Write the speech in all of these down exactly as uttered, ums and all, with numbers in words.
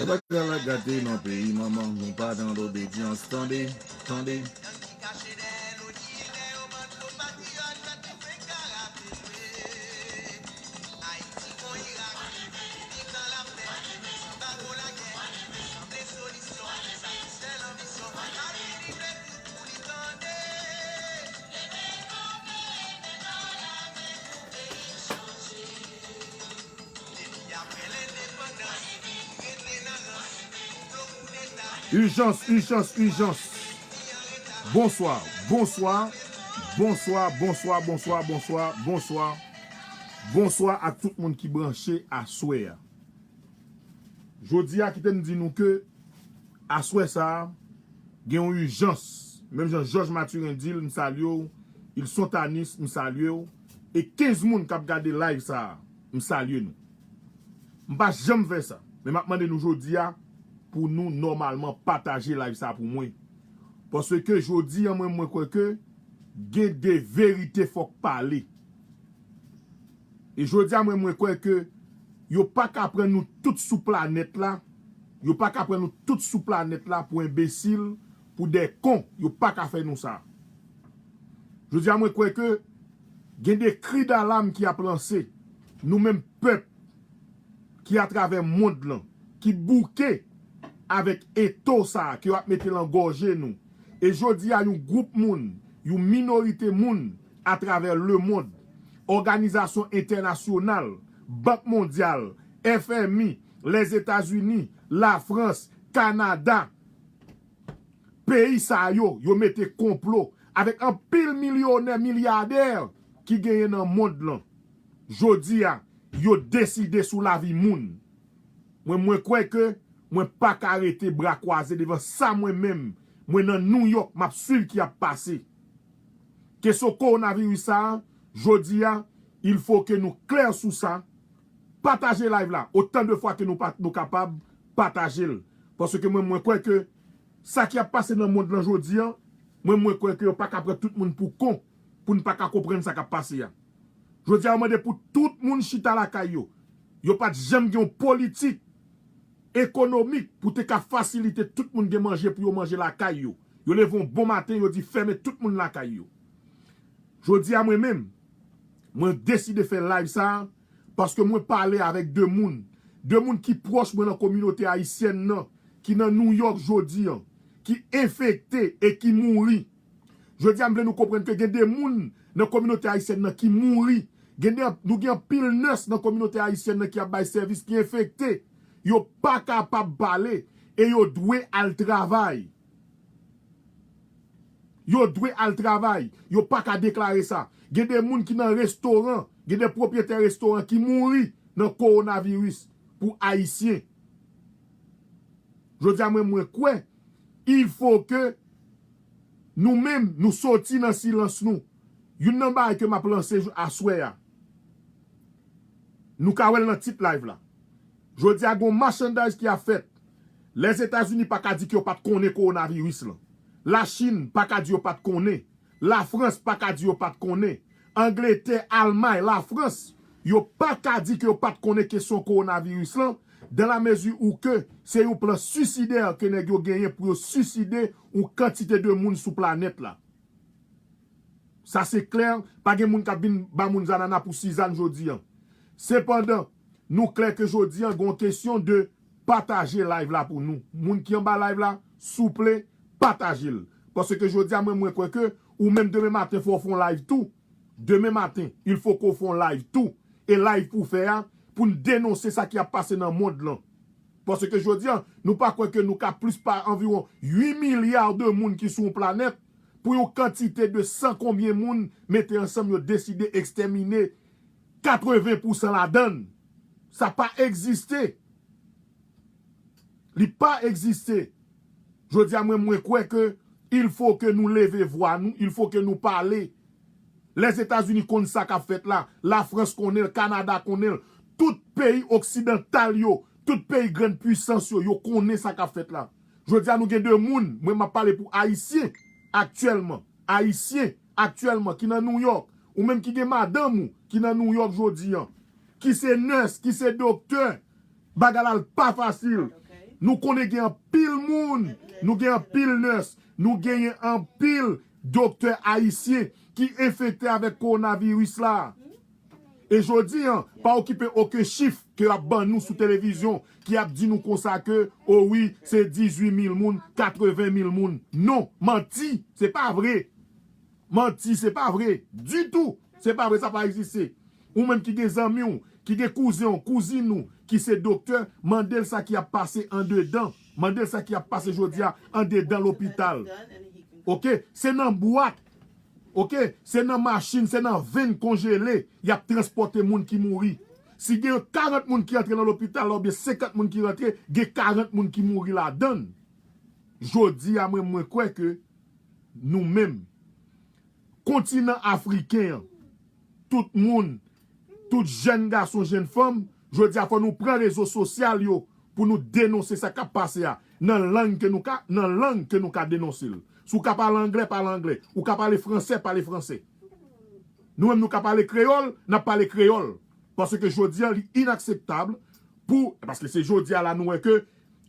Bagay la gate nan peyi manman, nou pa nan lobedyans, tande, tande. Ijans, ijans, ijans. Bonswa, bonswa, bonswa, bonswa, bonswa, bonswa, bonswa. Bonswa ak tout moun ki branche aswè a. Jodi a, kite m di nou ke aswè sa a, gen yon ijans. Menm jan Jòj Mathurin di l, m salye w. Ilson Tanis, m salye w. E kenz moun k ap gade live sa a, m salye nou. M pa janm fè sa. Men m ap mande nou jodi a pou nou nòmalman pataje live sa a pou mwen. Paske jodi a, mwen, mwen kwè ke gen de verite fòk pale. E jodi a, mwen, mwen kwè ke yo pa ka pran nou tout sou planèt la. Yo pa ka pran nou tout sou planèt la pou enbesil, pou de kon. Yo pa ka fè nou sa. Jodi a, mwen kwè ke gen de kri dalam ki ap lanse. Nou menm pèp ki atravè mond lan, ki bouke avèk eto sa a ke yo ap mete lan gòje nou. E jodi a, yon gwoup moun, yon minorite moun atravè lemonn, òganizasyon entènasyonal, Bank Mondyal, F M I, Lèzetazini, Lafrans, Kanada, peyi sa yo, yo mete konplo avèk anpil milyonè, milyadè ki genyen nan mond lan. Jodi a, yo deside sou lavi moun. Mwen, mwen kwè ke mwen pa ka rete bra kwaze devan sa mwen menm, mwen nan New York, m ap swiv ki ap pase. Kesyon kowonaviris sa a, jodi a, il faut que nou klè sou sa. Pataje live la, otan de fwa ke nou pa, nou kapab, pataje l. Paske mwen, mwen kwè ke sa ki ap pase nan mond lan jodi a, mwen, mwen kwè ke yo pa ka pran tout moun pou kon, pou n pa ka konprann sa k ap pase a. Jodi a, yo mande pou tout moun chita lakay yo. Yo pa t janm gen yon politik ekonomik pou te ka fasilite tout moun gen manje pou yo manje lakay yo. Yo leve yon bon maten, yo di fèmen tout moun lakay yo. Jodi a, mwen menm, mwen deside fè live sa a, paske mwen pale avèk de moun. De moun ki pwòch mwen nan kominote ayisyèn nan, ki nan New York jodi a, ki enfekte e ki mouri. Jodi a, m vle nou konprann ke gen de moun nan kominote ayisyèn nan ki mouri. Gen de, nou gen anpil nès nan kominote ayisyèn nan ki ap bay sèvis, ki enfekte. Yo pa kapab pale e yo dwe al travay. Yo dwe al travay. Yo pa ka deklare sa. Gen de moun ki nan restoran, gen de pwopyetè restoran ki mouri nan kowonaviris pou Ayisyen. Jodi a, mwen, mwen kwè, il faut que nou menm, nou soti nan silans nou. Youn nan bagay ke m ap lanse jou, aswè a. Nou ka wè l nan tit live la. Jodi a, gon machandaj ki ap fèt. Lèzetazini pa ka di ke yo pa t konnen kowonaviris lan. Lachin pa ka di yo pa t konnen. Lafrans pa ka di yo pa t konnen. Angletè, Almay, Lafrans, yo pa ka di ke yo pa t konnen kesyon kowonaviris lan, dan la mezi ou ke se yon plan swisidè ke nèg yo genyen pou yo swiside yon kantite de moun sou planèt la. Sa se klè, pa gen moun k ap vin ba moun zanana pou sizann jodi a. Sepandan, nou klè ke jodi a, gen yon kesyon de pataje live la pou nou. Moun ki anba live la, souple, pataje l. Paske jodi a, mwen, mwen kwè ke ou menm demen maten fò w fè yon live tou. Demen maten, il faut que w fè yon live tou. E live pou w fè a, pou n denonse sa ki ap pase nan mond lan. Paske jodi a, nou pa kwè ke nou ka plis pa anviwon uit milya de moun ki sou yon planèt, pou yon kantite de san konbyen moun mete ansanm, yo deside ekstèmine katreven pousan ladan l. Sa pa egziste. Li pa egziste. Jodi a, mwen, mwen kwè ke il faut que nou leve vwa nou, il faut que nou pale. Lèzetazini konn sa k ap fèt la, Lafrans konnen l, Kanada konnen l, tout peyi oksidantal yo, tout peyi grann pwisans yo, yo konnen sa k ap fèt la. Jodi a, nou gen de moun, mwen, m ap pale pou Ayisyen aktyèlman, Ayisyen aktyèlman ki nan New York, ou menm ki gen madanm ou ki nan New York jodi a, ki se nès, ki se doktè, bagay la pa fasil. Nou konnen gen anpil moun, nou gen anpil nès, nou genyen anpil doktè ayisyen ki enfekte avèk kowonaviris la. E jodi a, pa okipe okenn chif ke y ap ban nou sou televizyon ki ap di nou konsa ke, o wi, se dizuit mil moun, katreven mil moun. Non, manti, se pa vre. Manti, se pa vre. Ditou, se pa vre, sa pa egziste. Ou menm ki gen zanmi w, ki gen kouzen w, kouzin ou, ki se doktè, mande l sa ki ap pase andedan. Mande l sa ki ap pase jodi a andedan lopital. Oke? Se nan bwat. Oke? Se nan machin, se nan venn konjele y ap transpòte moun ki mouri. Si gen karant moun ki antre nan lopital la oubyen senkant moun ki rantre, gen karant moun ki mouri ladan l. Jodi a, mwen, mwen kwè ke nou menm, kontinan afriken an, tout moun, tout jèn gason, jèn fanm, jodi a fò nou pran rezo sosyal yo pou nou denonse sa k ap pase a, nan lang ke nou ka, nan lang ke nou ka denonse l. Si w ka pale anglè, pale anglè. Ou ka pale fransè, pale fransè. Nou menm nou ka pale kreyòl, n ap pale kreyòl. Paske jodi a, li inakseptab pou, paske se jodi a la nou wè ke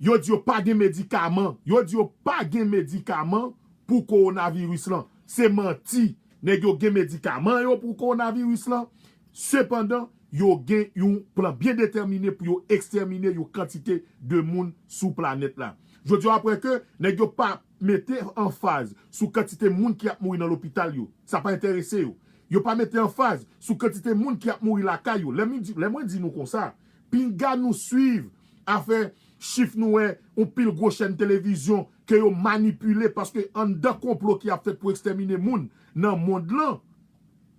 yo di yo pa gen medikaman. Yo di yo pa gen medikaman pou kowonaviris lan. Se manti. Nèg yo gen medikaman yo pou kowonaviris lan. Sepandan, yo gen yon plan byen detèmine pou yo ekstèmine yon kantite de moun sou planèt la. Jodi a, apre ke nèg yo pa mete anfaz sou kantite moun ki ap mouri nan lopital yo, sa pa enterese yo. Yo pa mete anfaz sou kantite moun ki ap mouri lakay yo. Lè mwen di, lè mwen di nou konsa, pinga nou swiv afè chif nou wè yon pil gwo chèn televizyon ke yo manipile paske anndan konplo ki ap fèt pou ekstèmine moun nan mond lan,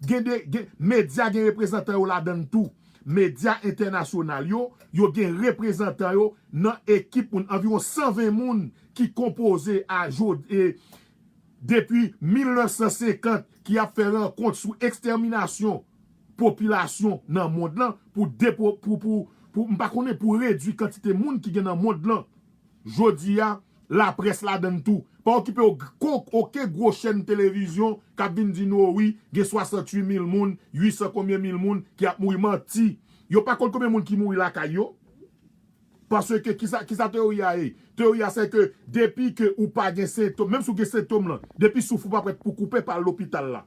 gen de, gen, medya gen reprezantan yo ladan l tou. Medya entènasyonal yo, yo gen reprezantan yo nan ekip moun, anviwon san ven moun ki konpoze a jodi, e, depi mil nèf san senkant, ki ap fè rankont sou ekstèminasyon popilasyon nan mond lan pou depo-, pou, pou, pou, m pa konnen, pou redui kantite moun ki gen nan mond lan. Jodi a, laprès ladan l tou. Pa okipe w, ko-, oke gwo chèn televizyon k ap vin di nou, o wi, gen swasanntuit mil moun, uit san konbyen mil moun ki ap mouri, manti. Yo pa konn konbyen moun ki mouri lakay yo. Paske kisa, kisa teori a ye? Teori a se ke depi ke ou pa gen sentòm, menm si w gen sentòm lan, depi souf ou pa prèt pou koupe, pa al lopital la.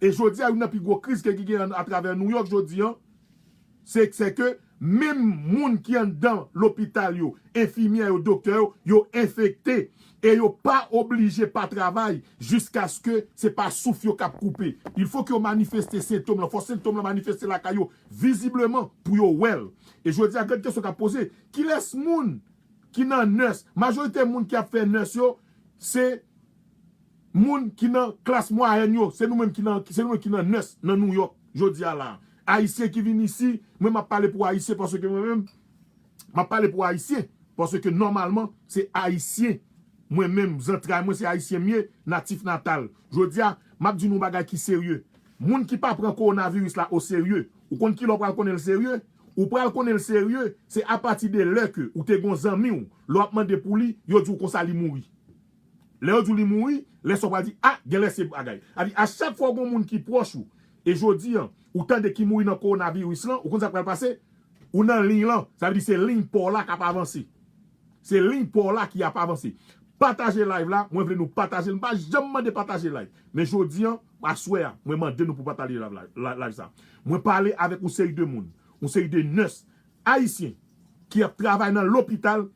E jodi a, youn nan pi gwo kriz ke ki gen atravè Nouyòk jodi a, se, se ke menm moun ki anndan lopital yo, enfimyè yo, doktè yo, yo enfekte e yo pa oblije pa travay jiskaske se pa souf yo k ap koupe. Il fo ke yo manifeste sentòm lan. Fò sentòm lan manifeste lakay yo vizibleman pou yo wè l. E jodi a, gad kesyon k ap poze. Kilès moun ki nan nès? Majorite moun ki ap fè nès yo, se moun ki nan klas mwayèn yo, se nou menm ki nan, se nou menm ki nan nès nan Nouyòk jodi a la. Ayisyen ki vin isi, mwen m ap pale pou Ayisyen paske mwen menm, m ap pale pou Ayisyen paske nòmalman se Ayisyen. Mwen menm, zantray mwen se Ayisyen m ye, natif natal. Jodi a, m ap di nou yon bagay ki serye. Moun ki pa pran kowonaviris la o serye, ou konn kilè w pral konnen l serye? Ou pral konnen l serye, se apati de lè ke ou te gon zanmi w, lè w ap mande pou li, yo di w konsa li mouri. Lè yo di w li mouri, lè sa w pral di, a, genlè se bagay. A di, a chak fwa w gon moun ki pwòch ou, e jodi a, ou tande ki mouri nan kowonaviris lan, ou konn sa k pral pase? Ou nan liy lan, sa vle di se liy pa w la k ap avanse. Se liy pa w la ki ap avanse. Pataje live la, mwen vle nou pataje l. M pa janm mande pataje live. Men jodi a, aswè a, mwen mande nou pou pataje live, la, la, live sa. Mwen pale avèk yon seri de moun, yon seri de nès ayisyen ki ap travay nan lopital,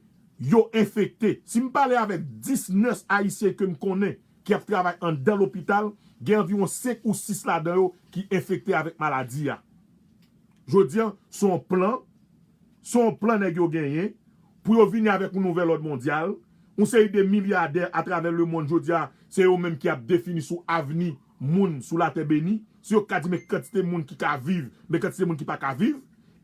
yo enfekte. Si m pale avèk dis nès ayisyen ke m konnen ki ap travay anndan lopital, gen anviwon senk ou sis ladan yo ki enfekte avèk maladi a. Jodi a, se yon plan, se yon plan nèg yo genyen pou yo vini avèk yon nouvèl òd mondyal. Yon seri de milyadè atravè lemonn jodi a, se yo menm ki ap defini sou avni moun sou latè beni. Se yo ki ka di men kantite moun ki ka viv, men kantite moun ki pa ka viv.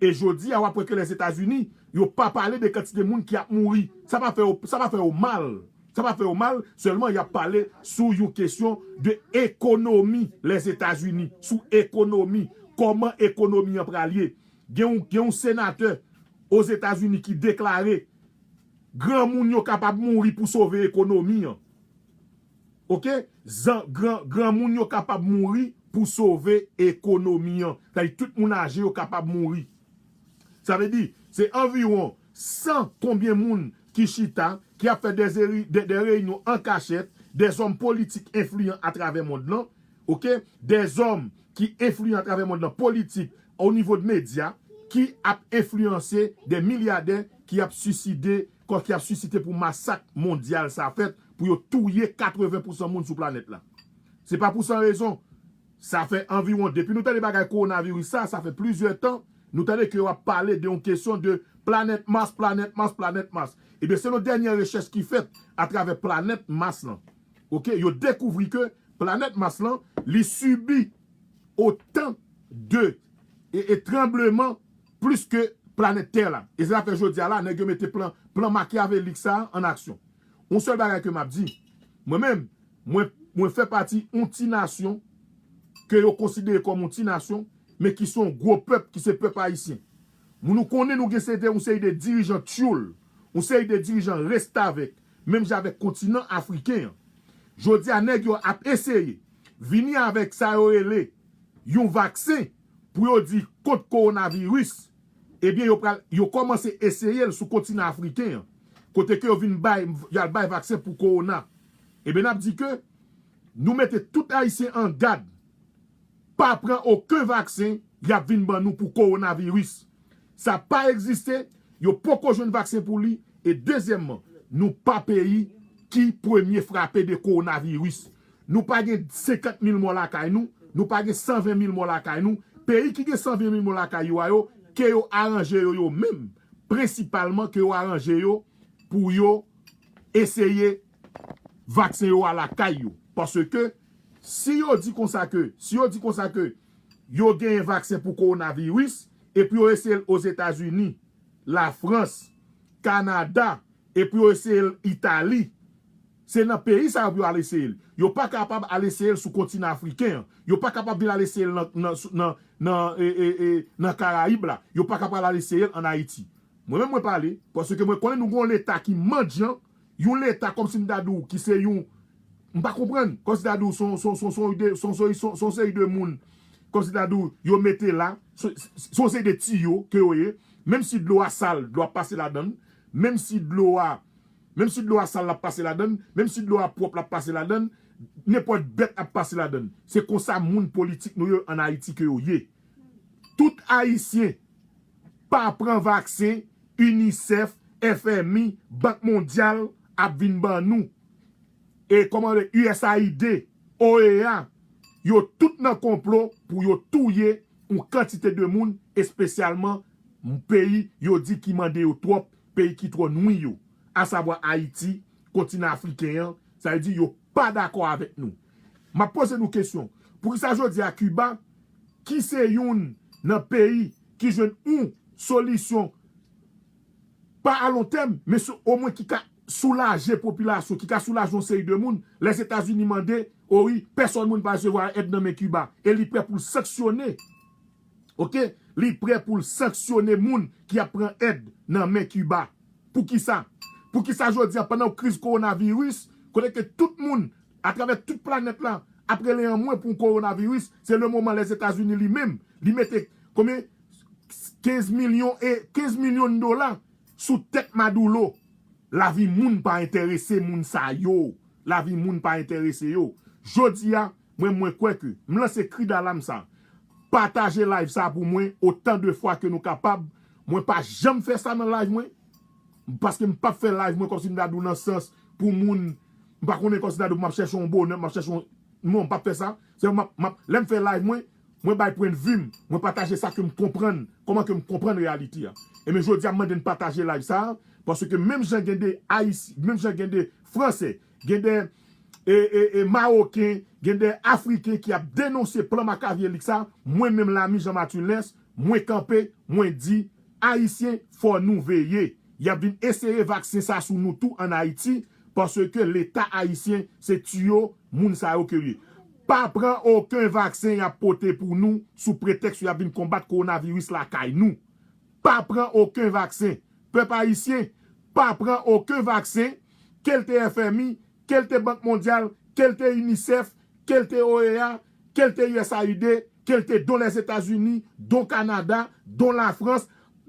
E jodi a, w ap wè ke Lèzetazini, yo pa pale de kantite moun ki ap mouri. Sa pa fè yo, sa pa fè yo mal. Sa pa fè yo mal, sèlman y ap pale sou yon kesyon de ekonomi Lèzetazini, sou ekonomi, kòman ekonomi an pral ye. Gen yon, gen yon senatè Ozetazini ki deklare granmoun yo kapab mouri pou sove ekonomi an. Oke? Zan-, gran, granmoun yo kapab mouri pou sove ekonomi an. Sa vle di tout moun aje yo kapab mouri. Sa vle di, se anviwon san konbyen moun ki chita, ki ap fè de, de, de reyinyon an kachèt, de zòm politik enfliyan atravè mond lan, oke, de zòm ki enfliyan atravè mond lan, politik, o nivo de medya, ki ap enfliyanse de milyadè ki ap siside, ki ap sisite pou masak mondyal sa fèt, pou yo touye katreven pousan moun sou planèt la. Se pa pou san rezon. Sa fè anviwon, depi nou tande bagay kowonaviris sa, sa fè plizyè tan, nou tande ke yo ap pale de yon kesyon de planèt Mas, planèt Mas, planèt Mas. Ebyen, selon dènye rechèch ki fèt atravè planèt Mas lan, oke, yo dekouvri ke planèt Mas lan, li sibi otan de e, e tranbleman plis ke planèt Tè la. E se sa fè jodi a la, nèg yo mete plan, plan makyavelik sa a an aksyon. Yon sèl bagay ke m ap di, mwen menm, mwen, mwen fè pati yon ti nasyon ke yo konsidere kòm yon ti nasyon, men ki se yon gwo pèp, ki se pèp ayisyen. Moun nou konnen nou gen se de, yon seri de dirijan tyoul, yon seri de dirijan restavèk, menm jan avèk kontinan afriken an. Jodi a, nèg yo ap eseye vini avèk sa yo rele yon vaksen pou yo di kont kowonaviris, ebyen, yo pral, yo kòmanse eseye l sou kontinan afriken an, kote ke yo vin bay, y al bay vaksen pou kowona. Ebyen, n ap di ke nou mete tout Ayisyen an gad, pa pran okenn vaksen y ap vin ban nou pou kowonaviris. Sa pa egziste, yo poko jwenn vaksen pou li, e dezyèmman, nou pa peyi ki premye frape de kowonaviris. Nou pa gen senkant mil mò lakay nou, nou pa gen san ven mil mò lakay nou. Peyi ki gen san ven mil mò lakay yo a yo, ke yo aranje yo yo menm, prensipalman ke yo aranje yo pou yo eseye vaksen yo a lakay yo. Paske si yo di konsa ke, si yo di konsa ke yo genyen vaksen pou kowonaviris, epi yo eseye l Ozetazini, Lafrans, Kanada, epi yo eseye l Itali, se nan peyi sa yo pou yo al eseye l. Yo pa kapab al eseye l sou kontinan afriken an. Yo pa kapab vin al eseye l nan, nan, nan, nan, e, e, e, nan Karayib la. Yo pa kapab al eseye l ann Ayiti. Mwen menm mwen pale, paske mwen konnen nou gen yon leta ki mandyan, yon leta kòmsi m ta di w ki se yon, m pa konprann, kòmsi ta di w se yon, se yon, se yon, se yon, se yon, se yon, se yon seri de moun, kòmsi ta di w yo mete la, se, se, se yon seri de tiyo ke yo ye, menm si dlo a sal, dlo ap pase ladan l, menm si dlo a, menm si dlo a sal l ap pase ladan l, menm si dlo a pwòp l ap pase ladan l, nenpòt bèt ap pase ladan l. Se konsa moun politik nou yo ann Ayiti ke yo ye. Tout Ayisyen pa pran vaksen UNICEF, FMI, Bank Mondyal ap vin ban nou. E kòman le USAID, OEA, yo tout nan konplo pou yo touye yon kantite de moun, espesyalman peyi yo di ki mande yo twòp, peyi ki twò nwi yo, asavwa Ayiti, kontinan afriken an, sa vle di yo pa dakò avèk nou. M ap poze nou kesyon, poukisa jodi a Kiba, ki se youn nan peyi ki jwenn yon solisyon pa a lon tèm, men sou, omwen ki ka soulaje popilasyon, ki ka soulaje yon seri de moun, Lèzetazini mande, o wi, pèsòn moun pa resevwa èd nan men Kiba, e li prè pou l sanksyone, oke, li prè pou l sanksyone moun ki ap pran èd nan men Kiba. Poukisa? Poukisa jodi a, pandan yon kriz kowonaviris, kote ke tout moun, atravè tout planèt la, ap rele anmwe pou yon kowonaviris, se le moman Lèzetazini li menm, li mete konbyen? Kenz milyon e, kenz milyon dola sou tèt Maduro. Lavi moun pa enterese moun sa yo. Lavi moun pa enterese yo. Jodi a, mwen, mwen kwè ke, m lanse kri dalam sa. Pataje live sa pou mwen otan de fwa ke nou kapab. Mwen pa janm fè sa nan live mwen. Paske m p ap fè live mwen kòmsi m ta di w nan sans pou moun, m pa konnen kòmsi m ta di w m ap chèche yon bonè, m ap chèche yon, non, m p ap fè sa. Se m ap, m ap, lè m fè live mwen, mwen bay pwennvi m, mwen pataje sa ke m konprann, kòman ke m konprann reyalite a. Ebyen, jodi a, m mande n pataje live sa, paske menm jan gen de Ayisyen, menm jan gen de Fransè, gen de, e, e, e, Mawoken, gen de Afriken ki ap denonse plan makavyelik sa, mwen menm Lami Jean Matulens, mwen kanpe, mwen di, Ayisyen, fò nou veye. Y ap vin eseye vaksen sa sou nou tou ann Ayiti, paske Leta ayisyen se tiyo moun sa yo ke l ye. Pa pran okenn vaksen y ap pote pou nou sou pretèks y ap vin konbat kowonaviris lakay nou. Pa pran okenn vaksen. Pèp ayisyen, pa pran okenn vaksen, ke l te FMI, ke l te Bank Mondyal, ke l te UNICEF, ke l te OEA, ke l te USAID, ke l te don Lèzetazini, don Kanada, don Lafrans,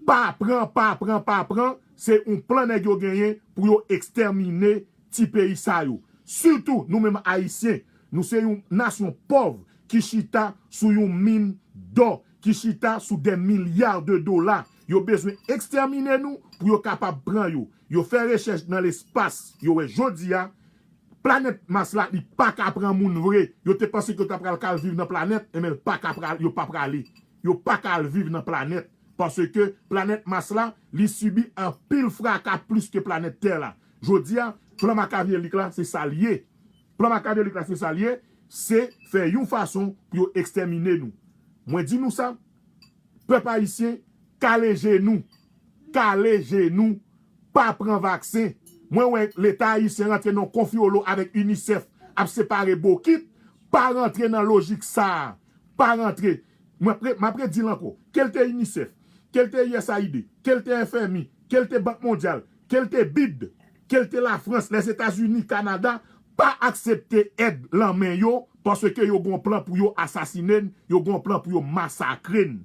pa pran, pa pran, pa pran, Se yon plan nèg yo genyen pou yo ekstèmine ti peyi sa yo. Sitou nou menm Ayisyen, nou se yon nasyon pòv ki chita sou yon min dò, ki chita sou dè milya de dola. Yo bezwen ekstèmine nou pou yo kapab pran yo. Yo fè rechèch nan lespas, yo wè jodi a, planèt Mas la, li pa ka pran moun vre. Yo te panse ke yo ta pral ka al viv nan planèt, enben l pa ka pral, yo pa prale. Yo pa ka al viv nan planèt. Paske planèt Mas la, li sibi anpil fraka plis ke planèt Tè la. Jodi a, plan makavyelik la, se sa l ye. Plan makavyelik la, se sa l ye, se fè yon fason pou yo ekstèmine nou. Mwen di nou sa, pèp ayisyen, kale je nou. Kale je nou. Pa pran vaksen. Mwen wè Leta ayisyen rantre nan konfyolo avèk UNICEF ap separe bokit. Pa rantre nan lojik sa a. Pa rantre. Mwen pre, m ap redi l ankò. Ke l te UNICEF, ke l te USAID, ke l te FMI, ke l te Bank Mondyal, ke l te bid, ke l te Lafrans, Lèzetazini, Kanada, pa aksepte èd lan men yo, paske yo gon plan pou yo asasinen n, yo gon plan pou yo masakre n.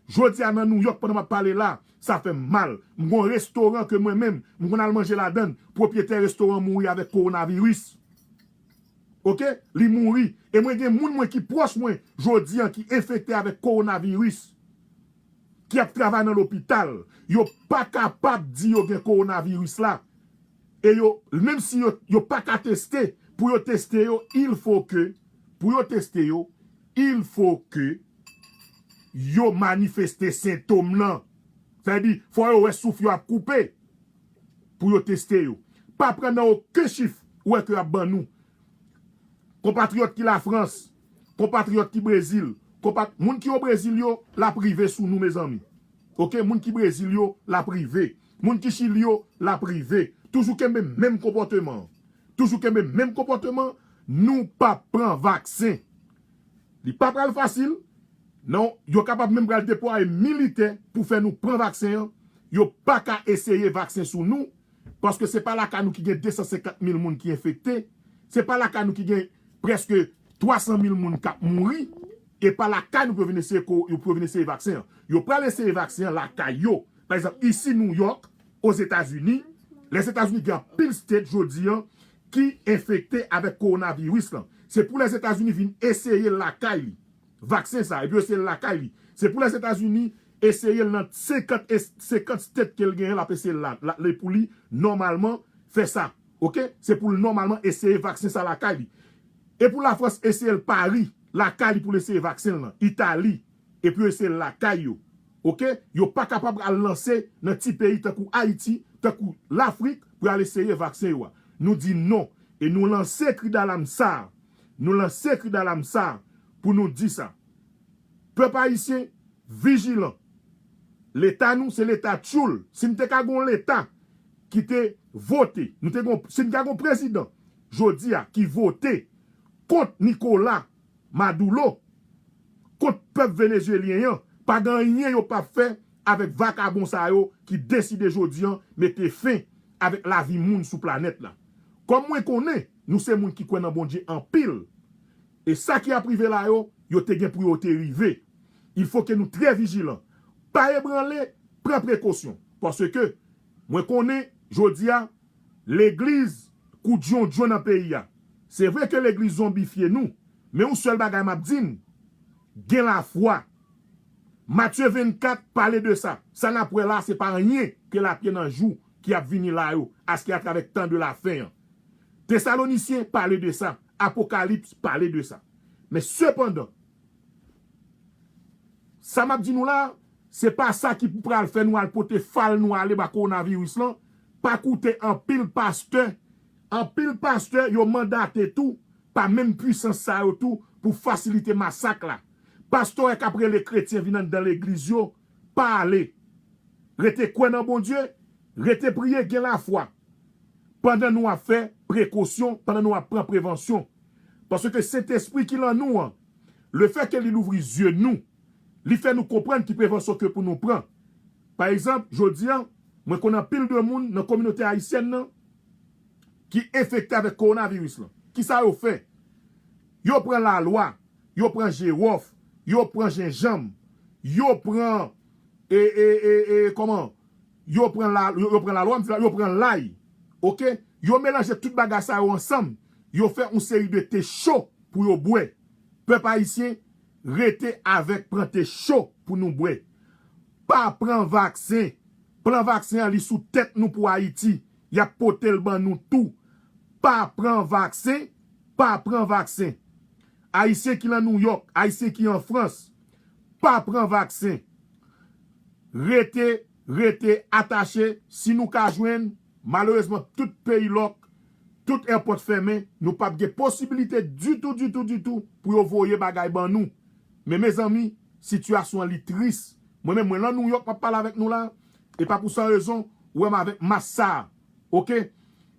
Jodi a nan Nouyòk, pandan m ap pale la, sa fè m mal. M gon restoran ke mwen menm, m konn al manje ladan l, pwopyetè restoran mouri avèk kowonaviris. Oke? Li mouri. E mwen gen moun mwen ki pwòch mwen, jodi a, ki enfekte avèk kowonaviris, ki ap travay nan lopital. Yo pa kapab di yo gen kowonaviris la. E yo, menm si yo, yo pa ka teste, pou yo teste yo, il faut que, pou yo teste yo, il faut que yo manifeste sentòm nan. Sa vle di, fò yo wè souf yo ap koupe pou yo teste yo. Pa pran nan okenn chif ou wè ke y ap ban nou. Konpatriyòt ki Lafrans, konpatriyòt ki Brezil, konpat, moun ki o Brezil yo, l ap rive sou nou, mezanmi. Oke, moun ki Brezil yo, l ap rive. Moun ki Chili yo, l ap rive. Toujou kenbe menm konpòteman an. Toujou kenbe menm konpòteman an, nou p ap pran vaksen. Li pa pral fasil. Non, yo kapab menm pral deplwaye militè pou fè nou pran vaksen an. Yo pa ka eseye vaksen sou nou, paske se pa lakay nou ki gen de san senkant mil moun ki enfekte. Se pa lakay nou ki gen prèske twa san mil moun k ap mouri. E pa lakay nou pou yo vin eseye ko, yo pou yo vin eseye vaksen an. Yo pral eseye vaksen an lakay yo. Pa egzanp, isi Nouyòk, Ozetazini, Lèzetazini gen anpil state jodi an ki enfekte avèk kowonaviris lan. Se pou Lèzetazini vin eseye l lakay li. Vaksen sa, epi yo eseye l lakay li. Se pou Lèzetazini eseye l nan senkant, es, senkant state ke l genyen, l ap eseye l la, la, li pou li nòmalman fè sa. Oke? Se pou l nòmalman eseye vaksen sa lakay li. E pou Lafrans eseye l Pari, lakay li pou l eseye vaksen l nan. Itali, epi yo eseye l lakay yo. Oke? Yo pa kapab al lanse nan ti peyi tankou Ayiti, tankou Lafrik, pou y al eseye vaksen yo a. Nou di non. E nou lanse kri dalam sa a. Nou lanse kri dalam sa a pou nou di sa. Pèp ayisyen, vijilan. Leta nou, se leta tchoul. Si n te ka gon leta ki te vote, nou te gon, si n ka gon prezidan, jodi a, ki vote kont Nicolas Maduro, kont pèp venezuelyen an, pa gen anyen yo p ap fè avèk vakabon sa yo ki deside jodi an mete fen avèk lavi moun sou planèt la. Kòm mwen konnen, nou se moun ki kwè nan Bondye anpil. E sa ki ap rive la yo, yo te gen pou yo te rive. Il faut que nou trè vijilan. Pa ebranle, pran prekosyon. Paske, mwen konnen, jodi a, legliz koudjondjon nan peyi a. Se vre ke legliz zonbifye nou, men yon sèl bagay m ap di n, gen lafwa. Matye vennkat pale de sa. Sa n ap wè la, se pa anyen ke lapye nan jou ki ap vini la yo, aske atravè tan de lafen an. Tesalonisyen pale de sa. Apokalips pale de sa. Men sepandan, sa m ap di nou la, se pa sa ki pou pral fè nou al pote fal nou ale ba kowonaviris lan. Pa koute anpil pastè. Anpil pastè yo mandate tou pa menm pwisans sa yo tou pou fasilite masak la. Pastè k ap rele kretyen vin anndan legliz yo, pa ale. Rete kwè nan Bondye, rete priye, gen lafwa. Pandan nou ap fè prekosyon, pandan nou ap pran prevansyon. Paske Sentespri ki lan nou an, lefètke li louvri zye nou, li fè nou konprann ki prevansyon ke pou nou pran. Pa egzanp, jodi a, mwen konn anpil de moun nan kominote ayisyèn nan ki enfekte avèk kowonaviris lan. Kisa yo fè? Yo pran lalwa, yo pran jiwòf, yo pran jenjanm, yo pran, e, e, e, e, kòman? yo pran la, yo, yo pran lalwa, m di la, yo pran lay. Oke? Yo melanje tout bagay sa yo ansanm. Yo fè yon seri de te cho pou yo bwè. Pèp ayisyen, rete avèk pran te cho pou nou bwè. Pa pran vaksen. Plan vaksen an li sou tèt nou pou Ayiti. Y ap pote l ban nou tou. Pa pran vaksen. Pa pran vaksen. Ayisyen ki nan Nouyòk, Ayisyen ki an Frans, pa pran vaksen. Rete, rete atache. Si nou ka jwenn, malerezman, tout peyi lòk, tout èpòt fèmen, nou p ap gen posibilite ditou, ditou, ditou pou yo voye bagay ban nou. Men mezanmi, sitiyasyon an li tris. Mwen menm, mwen lan Nouyòk, m ap pale avèk nou la, e pa pou san rezon, ou wè m avèk mas sa a. Oke?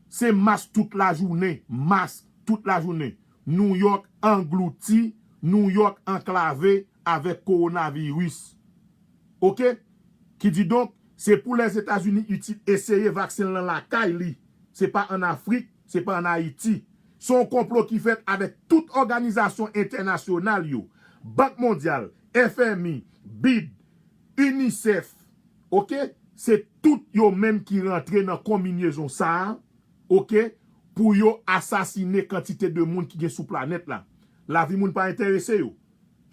Se mas tout lajounen, mas tout lajounen. Nouyòk anglouti, Nouyòk anklave avèk kowonaviris. Oke? Kididonk, se pou Lèzetazini iti-, eseye vaksen l nan lakay li. Se pa ann Afrik, se pa ann Ayiti. Se yon konplo ki fèt avèk tout òganizasyon entènasyonal yo. Bank Mondyal, F M I, bid, UNICEF, oke? Se tout yo menm ki rantre nan konbinyezon sa a, oke? Pou yo asasine kantite de moun ki gen sou planèt la. Lavi moun pa enterese yo.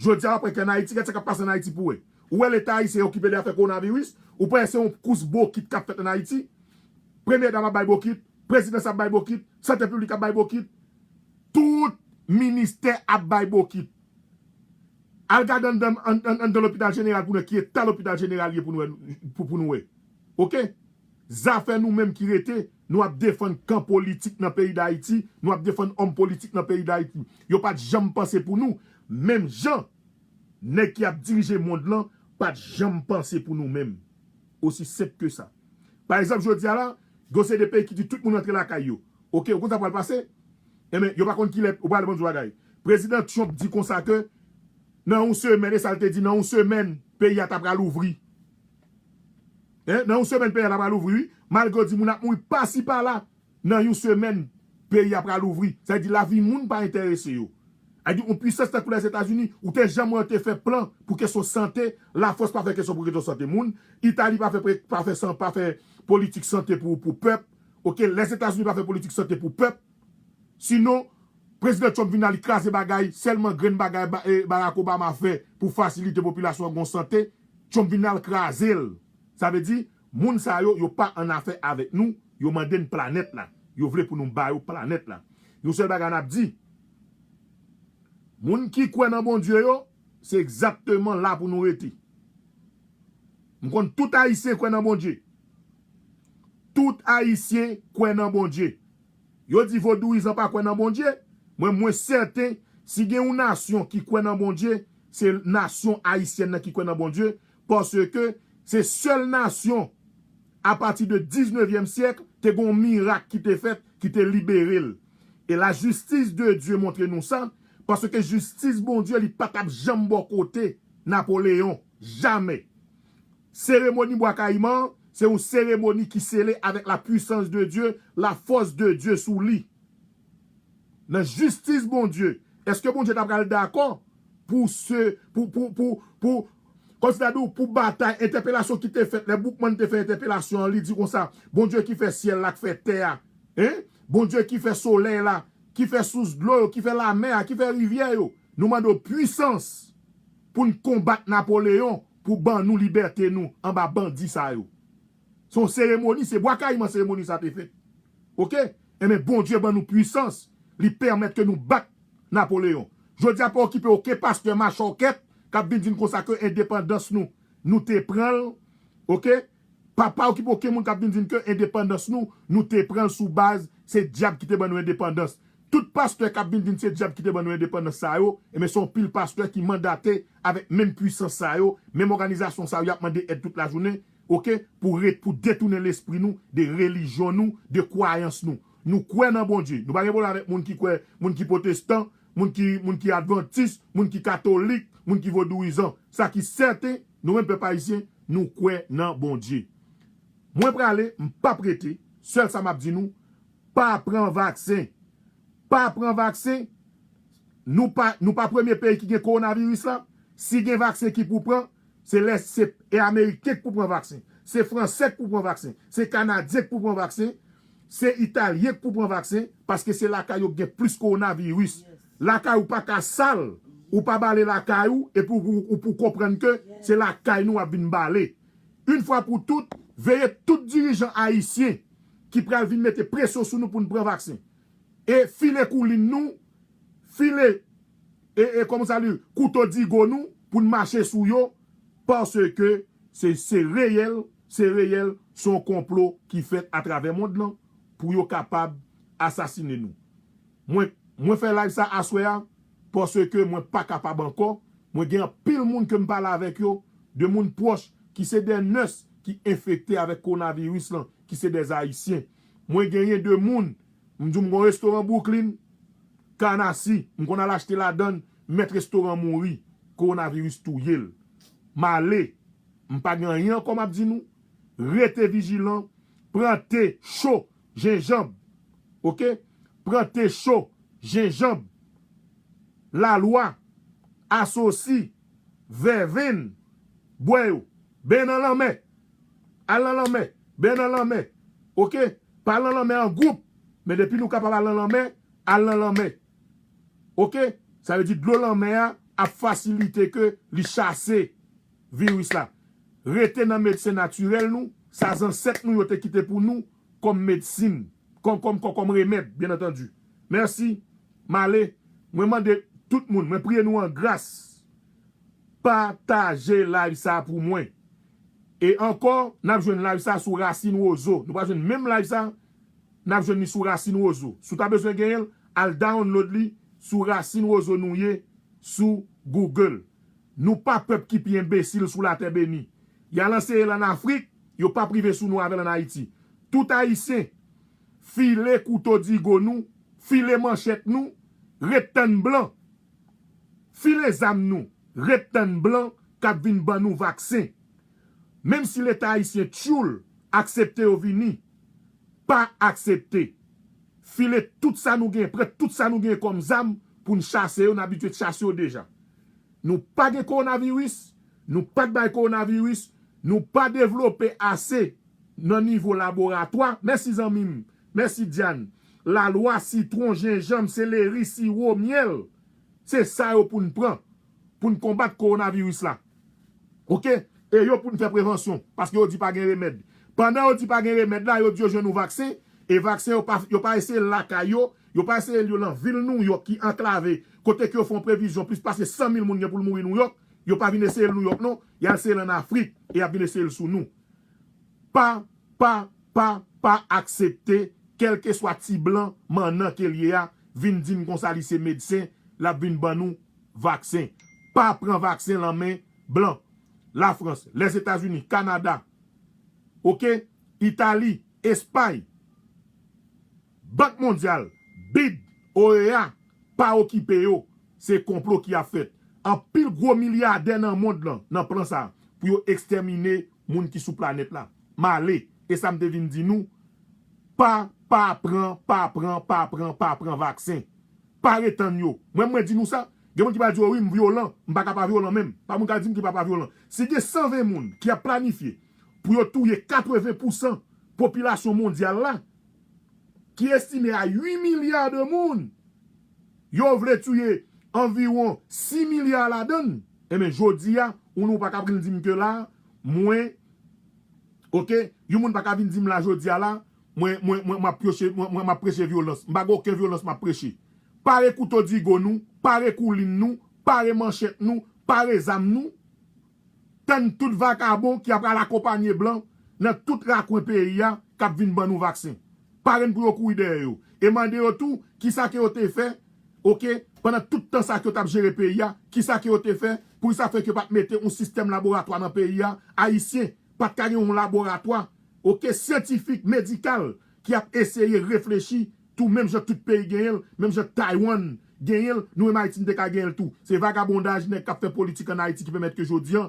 Jodi a, w ap wè ki ann Ayiti, gad sa k ap pase ann Ayiti pou wè. Ou wè Leta ayisyen okipe de afè kowonaviris, ou panse se yon kous bokit k ap fèt ann Ayiti? Premye dam ap bay bokit, prezidans ap bay bokit, sante piblik ap bay bokit, tout ministè ap bay bokit. Al gade anndan, ann, ann, anndan lopital jeneral pou nou wè ki eta lopital jeneral ye pou nou wè, pou, pou nou wè. Oke? Zafè nou menm ki rete, nou ap defann kan politik nan peyi Dayiti, nou ap defann òm politik nan peyi Dayiti. Yo pa t janm panse pou nou. Menm jan nèg ki ap dirije mond lan pa t janm panse pou nou menm. Osi senp ke sa. Pa egzanp, jodi a la, gen yon seri de peyi ki di tout moun rantre lakay yo. Oke, ou konn sa pral pase? Enben, yo pa konn kilè, ou pral ban nou bagay. Prezidan Trump di konsa ke nan yon semèn, e sa l te di, nan yon semèn, peyi a ta pral ouvri. Hein? Nan yon semèn, peyi a ta pral ouvri, wi. Malgre yo di moun ap mouri pasi pala, nan yon semèn, peyi a pral ouvri. Sa vle di lavi moun pa enterese yo. Sa vle di yon pwisans tankou Lèzetazini, ou te janm wè yo te fè plan pou kesyon sante, Lafrans pa fè kesyon pou kesyon sante moun, Itali pa fè pre-, pa fè san-, pa fè politik sante pou, pou pèp. Oke, Lèzetazini pa fè politik sante pou pèp. Sinon, Prezidan Trump vin la, li kraze bagay, sèlman grenn bagay ba-, e, Barack Obama fè pou fasilite popilasyon an gon sante, Trump vin la, l kraze l. Sa vle di, moun sa yo, yo pa an afè avèk nou, yo mande n planèt la. Yo vle pou nou ba yo planèt la. Yon sèl bagay n ap di, moun ki kwè nan Bondye yo, se egzakteman la pou nou rete. M konn tout Ayisyen kwè nan Bondye. Tout Ayisyen kwè nan Bondye. Yo di vodouyizan pa kwè nan Bondye. Mwen, mwen sèten, si gen yon nasyon ki kwè nan Bondye, se nasyon ayisyèn nan ki kwè nan Bondye, paske se sèl nasyon, apati de diznevyèm syèk, te gen yon mirak ki te fèt, ki te libere l. E la justice de Dieu montre nou sa, paske jistis Bondye li pa t ap janm bò kote Napoleyon, jamè. Seremoni Bwa Kayiman an, se yon seremoni ki sele avèk la puissance de Dieu, la force de Dieu sou li. Nan jistis Bondye, èske Bondye ta pral dakò pou se, pou, pou, pou, pou, kòmsi ta di w, pou batay, entèpelasyon ki te fèt, lè Boukman te fè entèpelasyon an, li di konsa, Bondye ki fè syèl la, ki fè tè a, hein? Bondye ki fè solèy la, ki fè sous dlo yo, ki fè lamè a, ki fè rivyè yo. Nou mande w pwisans pou n konbat Napoleyon, pou ban nou libète nou anba bandi sa yo. Se yon seremoni, se Bwa Kayiman seremoni sa te fèt. Oke? Enben, Bondye ban nou pwisans, li pèmèt ke nou bat Napoleyon. Jodi a pa okipe okenn pastè machòkèt k ap vin di n konsa ke endepandans nou, nou te pran l, oke? Pa, pa okipe okenn moun k ap vin di n ke endepandans nou, nou te pran l sou baz se dyab ki te ban nou endepandans. Tout pastè k ap vin di n se dyab ki te ban nou endepandans sa yo, enben se yon pil pastè ki mandate avèk menm pwisans sa yo, menm òganizasyon sa yo, y ap mande èd tout lajounen, oke, pou ret-, pou detounen lespri nou de relijyon nou, de kwayans nou. Nou kwè nan Bondye. Nou pa gen pwoblèm avèk moun ki kwè, moun ki pwotestan, moun ki, moun ki advantis, moun ki katolik, moun ki vodouyizan. Sa ki sèten, nou menm pèp ayisyen, nou kwè nan Bondye. Mwen prale, m p ap rete. Sèl sa m ap di nou, pa pran vaksen. Pa pran vaksen. Nou pa, nou pa premye peyi ki gen kowonaviris la. Si gen vaksen ki pou pran, se lè se e Ameriken ki pou pran vaksen. Se Fransè k pou pran vaksen. Se Kanadyen k pou pran vaksen. Se Italyen k pou pran vaksen. Paske se lakay yo k gen plis kowonaviris. Lakay ou pa ka sal, ou pa bale lakay ou, epi ou, ou, ou pou konprann ke se lakay nou ap vin bale. Yon fwa pou tout, veye tout dirijan ayisyen ki pral vin mete presyon sou nou pou n pran vaksen. E file koulin nou, file, e, e kòman sa li, kouto digo nou pou n mache sou yo, paske se, se reyèl, se reyèl, se yon konplo ki fèt atravè mond lan pou yo kapab asasinen nou. Mwen, mwen fè live sa aswè a, paske mwen pa kapab ankò. Mwen gen anpil moun ke m pale avèk yo, de moun pwòch, ki se de nès ki enfekte avèk kowonaviris lan, ki se de Ayisyen. Mwen genyen de moun, m di w m gon restoran Brooklyn, Kanasi, m konn al achte ladann, mèt restoran mouri, kowonaviris touye l. M ale, m pa gen anyen ankò m ap di nou. Rete vijilan, pran te cho, jenjanm, oke? Pran te cho, jenjanm, lalwa, asosi, vèvenn, bwè yo. Ben nan lanmè. Al nan lanmè. Ben nan lanmè. Oke? Pa al nan lanmè an gwoup. Men depi nou kapab al nan lanmè, al nan lanmè. Oke? Sa vle di dlo lanmè a ap fasilite ke li chase viris la. Rete nan medsen natirèl nou, sa zansèt nou yo te kite pou nou kòm medsin, kòm, kòm, kòm, kòm remèd, byen antandi. Mèsi. M ale. Mwen mande tout moun, mwen priye nou an gras. Pataje live sa pou mwen. E ankò, n ap jwenn live sa sou Rasin Wozo. Nou pral jwenn menm live sa, n ap jwenn li sou Rasin Wozo. Si w ta bezwen genyen l, al download li sou Rasin Wozo nou ye sou Google. Nou pa pèp ki pi enbesil sou latè beni. Y al anseye l ann Afrik, yo p ap rive sou nou avè l ann Ayiti. Tout Ayisyen, file kouto digo nou, file manchèt nou, ret tann blan. File zam nou, ret tann blan k ap vin ban nou vaksen. Menm si Leta ayisyen tchoul, aksepte yo vini, pa aksepte. File tout sa nou gen, pran tout sa nou gen kòm zam pou n chase yo, n abitye chase yo deja. Nou pa gen kowonaviris, nou pa t bay kowonaviris, nou pa devlope ase nan nivo laboratwa. Mèsi zanmi m, mèsi Diane. Lalwa, sitwon, jenjanm, seleri, siwo, myèl. Se sa yo pou n pran pou n konbat kowonaviris la. Oke? E yo pou n fè prevansyon, paske yo di pa gen remèd. Pandan yo di pa gen remèd la, yo di yo jwenn yon vaksen, e vaksen yo pa, yo pa eseye l lakay yo, yo pa eseye l yo nan vil Nouyòk ki anklave, kote ke yo fè yon previzyon plis pase san mil moun gen pou l mouri Nouyòk, yo pa vin eseye l Nouyòk non, y al eseye l ann Afrik, e y ap vin eseye l sou nou. Pa, pa, pa, pa aksepte, kèlkeswa ti blan mannan ke l ye a, vin di n konsa li se medsen, l ap vin ban nou vaksen. Pa pran vaksen lan men blan. Lafrans, Lèzetazini, Kanada, oke, Itali, Espay, Bank Mondyal, bid, O E A, pa okipe yo. Se konplo ki ap fèt. Anpil gwo milyadè nan mond lan, nan plan sa, pou yo ekstèmine moun ki sou planèt la. M ale. E sa m te vin di nou, pa, pa pran, pa pran, pa pran, pa pran vaksen. Pa ret tann yo. Mwen, mwen di nou sa. Gen moun ki pral di, "O wi, m vyolan." M pa ka pa vyolan menm. Pa moun ka di m ki pa pa vyolan. Si gen san ven moun ki ap planifye pou yo touye katreven pousan popilasyon mondyal la, ki estime a uit milya de moun, yo vle touye anviwon sis milya ladan l. Enben, jodi a, ou nou pa ka vin di m ke la, mwen, oke, yon moun pa ka vin di m la jodi a la, mwen, mwen, mwen, m ap preche, mwen, mwen, m ap preche vyolans. M pa gen okenn vyolans m ap preche. Pare kouto digo nou, pare koulin nou, pare manchèt nou, pare zam nou. Tann tout vakabon ki ap al akonpanye blan nan tout rakwen peyi a k ap vin ban nou vaksen. Pare n pou yo kouri dèyè yo. E mande yo tou, kisa ke yo te fè, oke, pandan tout tan sa ke yo t ap jere peyi a, kisa ke yo te fè, poukisa fè ke yo pa t mete yon sistèm laboratwa nan peyi a, Ayisyen pa t ka gen yon laboratwa, oke, syantifik, medikal, ki ap eseye reflechi tou menm jan tout peyi genyen l, menm jan Taiwan genyen l, nou menm Ayiti n te ka genyen l tou. Se vagabondaj nèg k ap fè politik ann Ayiti ki pèmèt ke jodi a,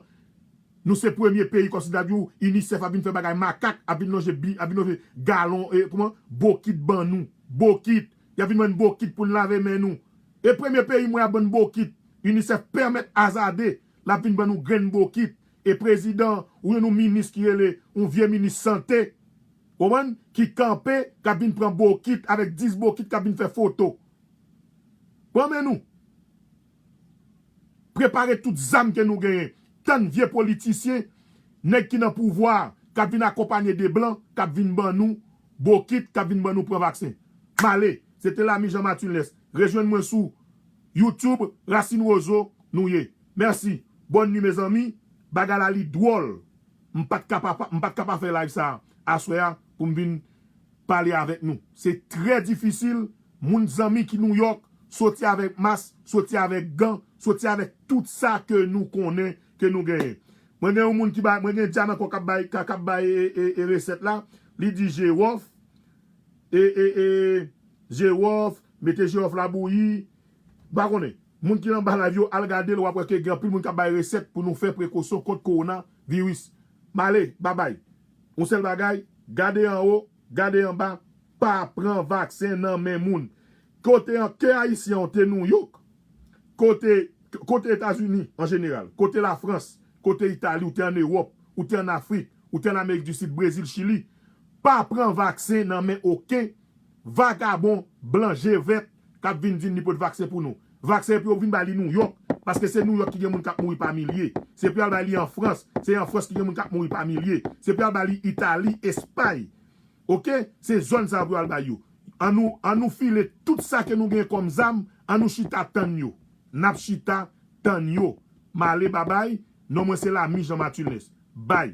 nou se premye peyi kòmsi ta di w UNICEF ap vin fè bagay makak, ap vin lonje bi, ap vin lonje galon, e, kòman? Bokit ban nou. Bokit. Y ap vin ban n bokit pou n lave men nou. E premye peyi mwen ap ban n bokit. UNICEF pèmèt azade, l ap vin ban nou grenn bokit. e prezidan, ou yon minis ki rele, yon vye minis sante, konprann, ki kanpe, k ap vin pran bokit, avèk dis bokit, k ap vin fè foto. Pran men nou. Prepare tout zam ke nou genyen. Tann vye politisyen, nèg ki nan pouvwa, k ap vin akonpanye de blan, k ap vin ban nou bokit, k ap vin ban nou pran vaksen. M ale. Se te Lami Jean Mathulnès. Rejwenn mwen sou YouTube, Racine Roseau, nou ye. Mèsi. Bòn nwi, mezanmi. Bagay la li dwòl. M pa t ka pa, m pa t ka pa fè live sa a aswè a pou m vin pale avèk nou. Se trè difisil, moun zanmi ki Nouyòk, soti avèk mas, soti avèk gan, soti avèk tout sa ke nou konnen, ke nou genyen. Mwen gen yon moun ki bay, mwen gen Dyanan Kò k ap bay, k ap bay e, e, e resèt la. Li di Jewòf, e, e, e, Jewòf, mete Jewòf la bouyi. M pa konnen. Moun ki nan ba live yo, al gade l, w ap wè ke gen anpil moun k ap bay resèt pou nou fè prekosyon kont kowona viris. M ale, babay. Yon sèl bagay, gade anwo, gade anba, pa pran vaksen nan men moun. Kote an, ke Ayisyen an te Nouyòk, kote, kote Etazini an jeneral, kote Lafrans, kote Itali, ou te ann Ewòp, ou te ann Afrik, ou te ann Amerik di Sid, Brezil, Chili, pa pran vaksen nan men okenn vagabon blan je vèt k ap vin di n li pot vaksen pou nou. Vaksen epi yo vin ba li Nouyòk, paske se Nouyòk ki gen moun k ap mouri pa milye. Se pou y al ba li an Frans, se an Frans ki gen moun k ap mouri pa milye. Se pou y al ba li Itali, Espay. Oke? Se zòn sa yo pou y al ba yo. An nou, an nou file tout sa ke nou gen kòm zam, an nou chita tann yo. N ap chita tann yo. M ale, babay. Non mwen se Lami Jean Mathulnès. Bay.